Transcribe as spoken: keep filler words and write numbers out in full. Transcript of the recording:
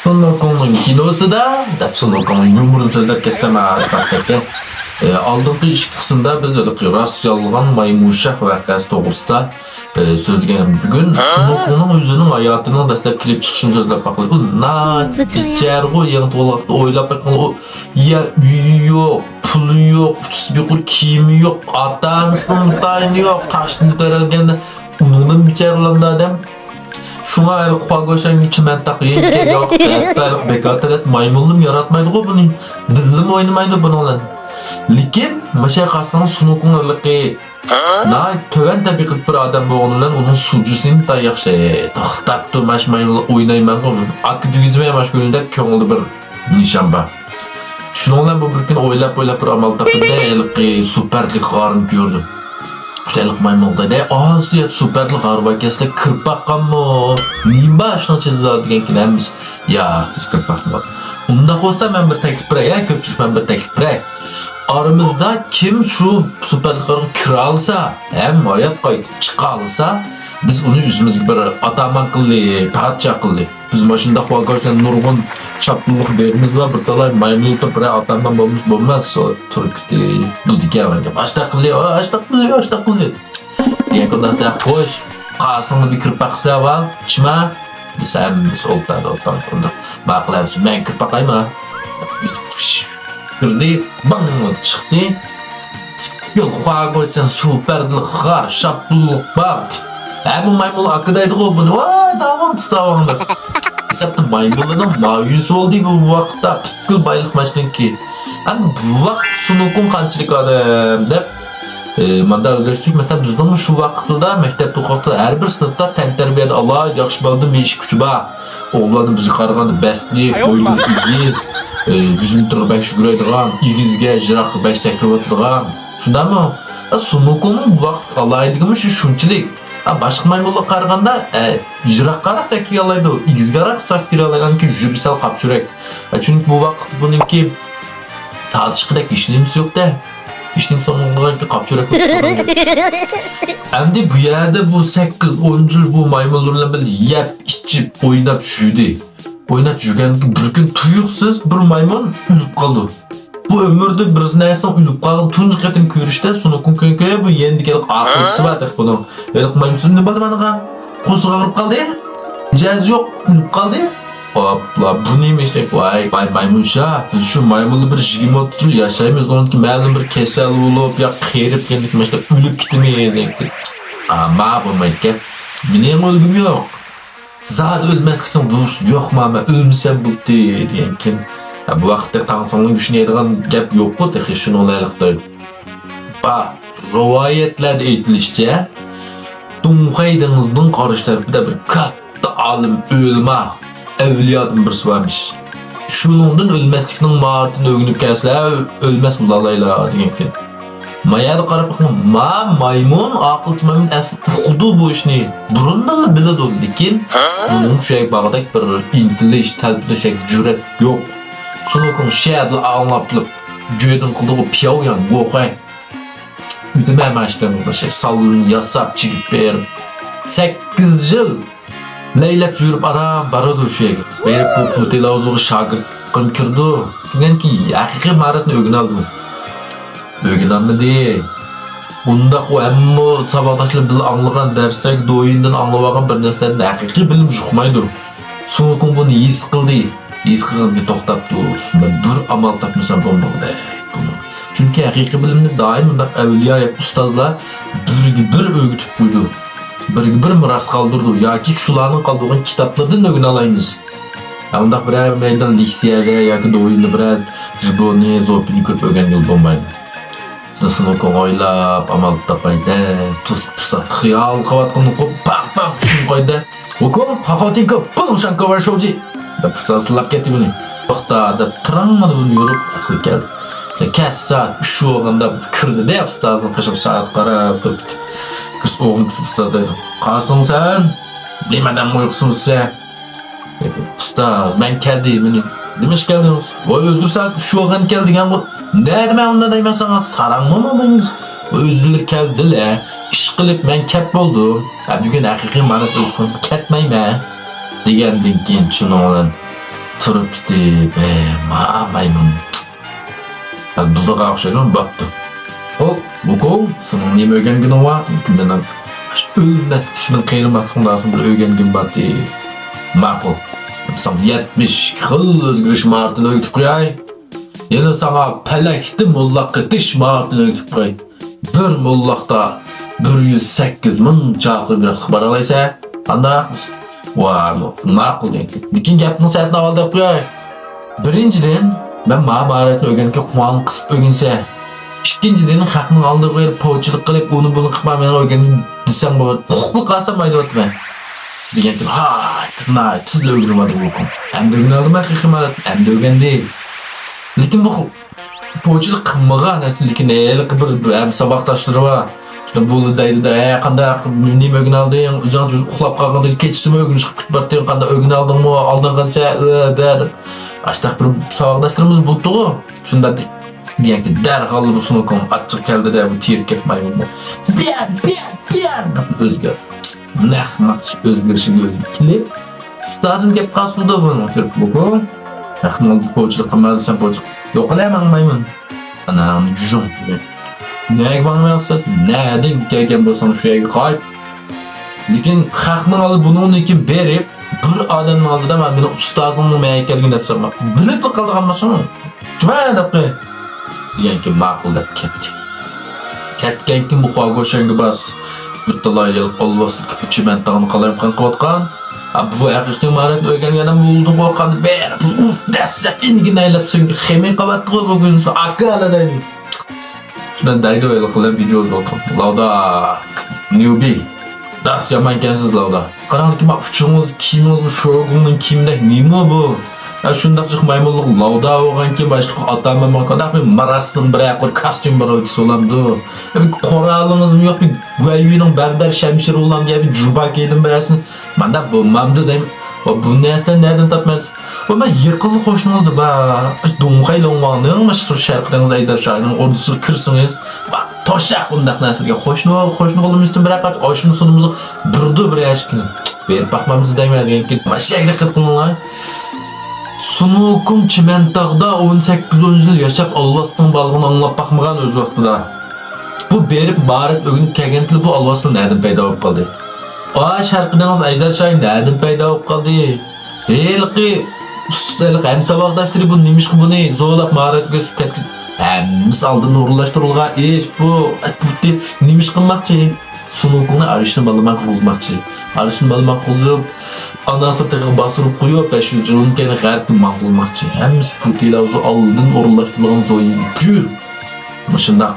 سۇنۇكۇڭنىڭ كىنوسىدا دەپ، سۇنۇكۇڭنىڭ يۇمۇرىنى سۆزلەپ كەتسەم، ھەقىقەتەن. ئالدىنقى ئىككى قىسىمدا بىز ھېلىقى راست يالغان مايمۇنشاھ ۋەقەسى توغرىسىدا ئى، سۆزلىگەن. بۈگۈن سۇنۇكۇڭنىڭ ئۆزىنىڭ ھاياتىنىڭ دەسلەپ كېلىپ چىقىشىنى سۆزلەپ باقايلى. ئۇ ناھايىتى بىچارىغۇ، يېڭى تۇغۇلغان ۋاقىتتا ئويلاپ باققىلى، ئۇ يا ئۆيى يوق، پۇلى يوق، ئۇچىسى بىقۇر كىيىمى يوق، ئاتا-ئانىسىنىڭ مۇتائىنى يوق، تاشتىن تۆرەلگەندە ئۇنىڭدىن بىچارىلەندى ئادەم. شۇڭا ھېلىقى خۇاگوشەنگە چىمەن تاق يېيىپ كەلگەن ۋاقىتتا ھەتتا ھېلىقى بىكار تەلەت مايمۇنلىرىمۇ ياراتمايدىغۇ بۇنى. بىللىمۇ ئوينىمايدۇ بۇنىڭ بىلەن. لېكىن ماشۇ قارىسىڭىز سۇنۇكۇڭ ھېلىقى ناھايىتى تۆۋەن تەبىئەتلىك بىر ئادەم بولغىنى بىلەن ئۇنىڭ سۇجۇسى ئىنتايىن ياخشى. توختاپ تۇر، ماش مايمۇنلار ئوينايمەنغۇ، ئاكا دېگۈزمەي ماش كۈنى دەپ كۆڭلىدە بىر نىشان بار. شۇنىڭ بىلەن بۇ بىر كۈنى ئويلاپ ئويلاپ بىر ئامال تاپتى-دە، ھېلىقى سۇپەردىلىك غارنى كۆردى. شۇ ھېلىقى مايمۇنغا دەيدۇ، ئاز دېيەت سۇپەردىلىك غار بار ئىكەنسىلەر، كىرىپ باققانمۇ؟ نېمە بار شۇنىڭ چېزىدا دېگەنكىن ھەممىسى، ياق، بىز كىرىپ باقمىدۇق. ئۇنداق بولسا مەن بىر تەكلىپ بېرەي، ھە، كۆپچىلىك، مەن بىر تەكلىپ بېرەي. ئارىمىزدا كىم شۇ سۇپەردىلىك غارغا كىرالىسا، ھەم ھايات قايتىپ چىقالىسا، بىز ئۇنى ئۆزىمىزگە بىر ئاتامان قىللى، پادىشاھ قىللى. بىز ماشىنىدا خۇاگاۋچىدىن نۇرغۇن شاپتۇللۇق بېرىمىز بار، بىر تالاي مايمۇنلىتىپ بىرەر ئاتامان بولمىسا بولماس، شۇ تۇرۇپ كېتى، دۇدىكەن. ئاشتاق قىللى، ئاشتاق قىللى، ئاشتاق قىللى. دېگەن كۈندە سەن خوش، قاسىڭنى بىر كىرىپ باقسىلە، ۋال، چىما. بىز ھەممىمىز ئولتۇردى، ئولتۇردى، ئولتۇردى. ماقۇل ئەمىسە، مەن كىرىپ باقايما؟ كىردى، باڭ چىقتى. يول خۇاگوچىن سۇپەردىلىك غار، شاپتۇللۇق باغ. ھەممە مايمۇن ئاكا دەيدىغۇ بۇنى، ۋاي، داۋام تۇتاۋاڭلار. ھېسابتا مايمۇنلارنىڭ مايۇس بولدى بۇ ۋاقىتتا، پۈتكۈل بايلىق ماشىنىڭكى. ئەمما بۇ ۋاقىت سۇنۇكۇڭ قانچىلىك ئادەم دەپ، ئى، ماندا ئۆزلەشتۈرۈپ، مەسىلەن، بىزنىڭمۇ شۇ ۋاقىتلىدا مەكتەپتە ئوقۇۋاتقان ھەر بىر سىنىپتا تەنتەربىيەدە ئالاھىدە ياخشى بالىدىن بېشى كۈچى بار. ئوغۇللاردىن بىزگە قارىغاندا بەستلىك، بوينى ئېگىز، ئى، يۈز مېتىرغا بەك يۈگۈرەيدىغان، ئېگىزگە، يىراققا بەك سەكرەۋاتىدىغان. شۇنداقمۇ؟ ئە، سۇنۇكۇڭنىڭ بۇ ۋاقىتلىق ئالاھىدىلىكىمۇ شۇ، شۇنچىلىك. ئە، باشقا مايمۇنلارغا قارىغاندا، ئە، يىراققىراق سەكرىيالايدۇ، ئېگىزگىراق سەكرىيالايدۇ، ئانكى يۈرىكى سەل قاپسىراق. ئە، چۈنكى بۇ ۋاقىت بۇنىڭكى تارتىشقۇدەك ھېچنېمىسى يوق-دە. ھېچنېمىسى بولمىغاندىكىن قاپسىراق بولۇپ تۇرغان گەپ. ئەمدى بۇ يەردە بۇ سەككىز، ئون يىل بۇ مايمۇنلار بىلەن بىللە يەپ، ئىچىپ، ئويناپ يۈردى. ئويناپ يۈرگەندىن بىر كۈن تۇيۇقسىز بىر مايمۇن ئۆلۈپ قالىدۇ. بۇ ئۆمرىدە بىر نەرسىنىڭ ئۆلۈپ قالغان تۇنجى قېتىم كۆرۈشتە سۇنۇكۇڭ كۆڭكۆيە بۇ يەندىكى ھېلىقى ئاقىلچىسى بار تېخى بۇنىڭ. ھېلىقى مايمۇن نېمە بولدى مانىغا؟ قورسىقى ئاغرىپ قالدى؟ جەزى يوق، ئۆلۈپ قالدى. ئاپلا، بۇ نېمە ئىش دەپ؟ ۋاي، ۋاي مايمۇنشا، بىز شۇ مايمۇنلا بىر يىگىرمە ئوتتۇز يىل ياشايمىز، ئۇنىڭدىن كېيىن مەلۇم بىر كەسەل بولۇپ يا قېرىپ كەندىك ماشتا ئۆلۈپ كېتىمىز دېگەن. ئا، ما بولمايدىكەن. مېنىڭ ئۆلگۈم يوق. زادى ئۆلمەسلىكنىڭ دۇرۇسى يوق، ما، مەن ئۆلمىسەم بولدى دېگەنكىن. ھە، بۇ ۋاقىتتا تاڭساڭنىڭ كۈچىنى يەيدىغان گەپ يوققۇ تېخى شۇنىڭ لايىقلىق. بار، رىۋايەتلەردە ئېيتىلىشىچە، دۇڭخەي دېڭىزىنىڭ قارشى تەرىپىدە بىر كاتتا ئالىم، ئۆلىما، ئەۋلىيادىن بىرسى بارمىش. شۇنىڭدىن ئۆلمەسلىكنىڭ ماھارىتىنى ئۆگىنىپ كەلسە، ئۆلمەس بولالايلا دېگەنكەن. ما يەردە قاراپ بېقىڭ، ما مايمۇن، ئاقىلچى مايمۇن ئەسلى ئۇقىدۇ بۇ ئىشنى. بۇرۇندىنلا بىلىدۇ، لېكىن بۇنىڭ شۇ يەرگە بارغۇدەك بىر ئىنتىلىش، تەلپۈنۈش، جۈرئەت يوق. سۇنۇكۇڭ شۇ يەردىلا ئاڭلاپ تۇرۇپ، جۆدىن قىلدىغۇ پياۋياڭ گوخەي. ئۆتىمە ماشىنىنى سالونىنى ياساپ، چىگىپ بېرىپ، سەككىز يىل لەيلەپ يۈرۈپ ئاران بارىدۇ شۇ يەرگە. بېرىپ بۇ پۇتى لاۋزۇغا شاگىرت قىلىپ كىرىدۇ. كىرگەنكى ھەقىقىي ماھارەتنى ئۆگىنەلدىمۇ؟ ئۆگىنەلمىدى. ئۇنداق ئۇ ھەممە ساۋاقداشلىرى بىللە ئاڭلىغان دەرسلەرگە دويىندىن ئاڭلىۋالغان بىر نەرسىلەردىن ھەقىقىي بىلىم يۇقمايدۇ. سۇنۇكۇڭ بۇنى ھېس قىلدى. ھېس قىلغاندىن كېيىن توختاپتۇ. مەن بىر ئامال تاپمىسام بولمىغۇدەك بۇنىڭ. چۈنكى ھەقىقىي بىلىمنى دائىم مۇنداق ئەۋلىيا ياكى ئۇستازلار بىرگە بىر ئۆگىتىپ قويىدۇ. بىرگە بىر مىراس قالدۇرىدۇ ياكى شۇلارنىڭ قالدۇرغان كىتابلىرىدىن ئۆگىنەلەيمىز. ئۇنداق بىرەر مەيدان لېكسىيەگە ياكى دويىندا بىرەر ژبونى، زوپىنى كۆرۈپ ئۆگەنگىلى بولمايدۇ. سۇنۇكۇڭ ئويلاپ، ئامال تاپاي دەپ، تۇس پۇسا خىيال قىلىۋاتقىنىنى قويۇپ، پاق پاق چۈشۈپ قويدى. ۋۇكۇڭ، خاخاۋتىڭكا، پۇلۇڭ شاڭكا ۋەر شوۋجى. دەپ ئۇستاز تىللاپ كەتتى بۇنى. توختا دەپ تىرىڭمىدى بۇنى يورۇپ ئەقلى كەلدى. كەچ سائەت ئۈچ بولغاندا كىردى دە ئۇستازنىڭ قېشىغا سائەت قاراپ تۇرۇپ. كىرسە ئوغلۇم كۈتۈپ ئۇستاز دەيدۇ. قالسىڭ سەن، نېمە دەم ئۇيقۇسىمۇ سەن؟ ئۇستاز، مەن كەلدىم، مېنى. نېمە ئىش كەلدىڭىز؟ ۋاي، ھۆزۈر سائەت ئۈچ بولغان كەل دېگەنغۇ. نەدە مەن ئۇنداق دەيمەن ساڭا، ساراڭمۇ ماڭا؟ ھۆزۈر كەلدىلە، ئىش قىلىپ مەن كەپ بولدۇم. ھە، بۈگۈن ھەقىقىي مانا ئۇيقۇمسىز كەتمەيمەن. دېگەندىن كېيىن شۇنىڭ بىلەن تۇرۇپ كېتىپ، ھە، ما مايمۇن. ھە، دۇدىغا ئوخشايدۇ، بوپتۇ. ھو، ۋۇكۇڭ، سېنىڭ نېمە ئۆگەنگىنىڭ بار؟ مېنىڭ ئۆلمەسلىكنىڭ، قېرىماسلىقنىڭ دەرسىنى بىر ئۆگەنگۈم بار ئىدى. ماقۇل. ساڭا يەتمىش ئىككى خىل ئۆزگىرىش ماھارىتىنى ئۆگىتىپ قوياي. يەنە ساڭا پەلەكتە موللاق قېتىش ماھارىتىنى ئۆگىتىپ قوياي. بىر موللاقتا بىر يۈز سەككىز مىڭ چاقىرىم يىراقلىققا بارالايسەن. قانداق؟ ۋا، ماقۇل دېگەن. لېكىن گەپنىڭ سەتىنى ئاۋۋال دەپ قوياي. بىرىنچىدىن، مەن ما ماھارەتنى ئۆگەنگەن قۇلاقنى قىسىپ ئۆگىنىسە. ئىككىنچىدىن، خەقنىڭ ئالدىغا بېرىپ پوچىلىق قىلىپ، ئۇنى بۇنى قىلىپ، مانا مېنى ئۆگەن دېسەڭ بولىدۇ. ئۇقۇپلا قالسام مايدا ئۆتىمەن. دېگەنتىم، ھاي، ناھايىتى تېزلا ئۆگىنىۋالدى بۇ كۈن. ئەمدى ئۆگىنەلدىم، ھەقىقىي ماھارەتنى ئەمدى ئۆگەندى. لېكىن بۇ پوچىلىق قىلمىغان ئەسلى، لېكىن ھېلىقى بىر، بىر ھەم ساۋاقداشلىرى بار. شۇ بۇ دەيدۇ-دە، ھە، قانداق، نېمە ئۆگىنەلدىڭ؟ ئۆزۈڭ ئۇخلاپ قالغاندا كېچىسىمۇ ئۆگىنىش قىلىپ كېتىپ بارتتىڭ، قانداق ئۆگىنەلدىڭمۇ؟ ئالدىڭغا دېسە، ئۆ، بە دەپ. ئاشتاق بىر ساۋاقداشلىرىمىز بولۇپتۇغۇ. شۇنداق دېگەنكى دەرھال بۇ سۇنۇكۇڭ ئاچچىق كەلدى-دە، بۇ تېرىك كەپ مايمۇنغا. بىيا، بىيا، بىيا دەپ ئۆزگەر. نەق ناقىش ئۆزگىرىشىگە ئۆزى كېلىپ، ئۇستازىم گەپ قالسۇندا بۇنىڭ كىرىپ بۇكۇڭ. سەخنىڭ پوچىلىق قىلما دېسەم پوچىلىق. يوق، قىلەي ماڭ مايمۇن. ئانا، يۈزۈڭ. نەگە ماڭمايسىز؟ نەدىن كەلگەن بولساڭ شۇ يەرگە قايت. لېكىن خەقنىڭ ئالدى بۇنىڭدىن كېيىن بېرىپ، بىر ئادەمنىڭ ئالدىدا مەن مېنىڭ ئۇستازىمنىڭ مەن كەلگىنى دەپ سورىما. بىلىپلا قالىدىغان بولسىڭىز. جۇما دەپ قوي. دېگەنكىن ماقۇل دەپ كەتتى. كەتكەنكىن بۇ خۇاگوشەنگە باس. بۇ تالايلىق ئالۋاستىكى پۇچى مەن تاغنى قالايمىقان قىلىۋاتقان. ئا، بۇ ھەقىقىي ماھارەتنى ئۆگەنگەن ئادەم بولدىڭ قورققاندا بېرىپ، ئۇھ، دەسسەپ ئىنگىنە ئەيلەپ سېنى خېمىي قىلىۋەتتىغۇ بۈگۈن، ئاكا دەيمەن. شۇنداق دەيدۇ ھېلىقى بىلەن ۋىدىيو ئولتۇرۇپ. لاۋدا، نيۇبى. داس يامان ئىكەنسىز، لاۋدا. قاراڭلىكىن، ما ئۇچىڭىز، كىيىمىڭىز بۇ شوگۇننىڭ كىيىمىدەك نېمە بۇ؟ ھە، شۇنداق جىق مايمۇنلۇق لاۋدا بولغانكىن، باشلىق ئاتا-ماما قانداق بىر ماراسنىڭ بىر قۇر كاستيۇم بارلىكى سولامدۇ؟ ھە، بىر قورالىڭىزمۇ يوق، بىر گۇەيۋىنىڭ بەردەر شەمشىرى بولامدۇ؟ يا بىر جۇبا كىيدىم بىرەرسىنى. مانداق بولمامدۇ دەيمەن. ۋە بۇ نەرسىلەرنى نەدىن تاپىمەن؟ ۋە مەن يېقىنلا قوشنىڭىزدا بار. دۇڭخەي لوڭۋاڭنىڭ مۇشۇ شەرقىي دېڭىز ئەجدىھا شاھىنىڭ ئوردىسىغا كىرسىڭىز، ۋە توشاق ئۇنداق نەرسىلەرگە قوشنا، قوشنا قولىمىزدىن بىرەر قاچ ئاشۇمۇ سۇنىمىزغا بىردۇ بىر يەشىكنى بېرىپ باقمامسىز دەيمەن دېگەنكىن، مانا شۇ يەرگە دىققەت قىلىڭلار. سۇنۇكۇم چىمەنتاغدا ئون سەككىز ئون يىل ياشاپ، ئالۋاستىنىڭ بارلىقىنى ئاڭلاپ باقمىغان ئۆز ۋاقتىدا. بۇ بېرىپ ماھارەت ئۆگىنىپ كەلگەنكىلا بۇ ئالۋاستىلار نەدىن پەيدا بولۇپ قالدى؟ ئا، شەرقىي دېڭىز ئەجدىھا شاھى نەدىن پەيدا بولۇپ قالدى؟ ھېلىقى ئۇس-، ھېلىقى ھەم ساۋاقداشلىرى بۇ نېمىشقا بۇنى زورلاپ ماھارەتكە ئۆسۈپ كەتكەن؟ ھەممىسى ئالدىن ئورۇنلاشتۇرۇلغان ئىش بۇ. پۇتى نېمىش قىلماقچى؟ سۇنۇكۇڭنى ئارىشنى بالىمان قىلغۇزماقچى. ئارىشنى بالىمان قىلغۇزۇپ، ئاناسى تېخىغا باستۇرۇپ قويۇپ، بەش يۈز يىلدىن كېيىن غەربكە ماڭدۇرماقچى. ھەممىسى پۇتىلا ئالدىن ئورۇنلاشتۇرۇلغان زويىجۈ. مۇشۇنداق.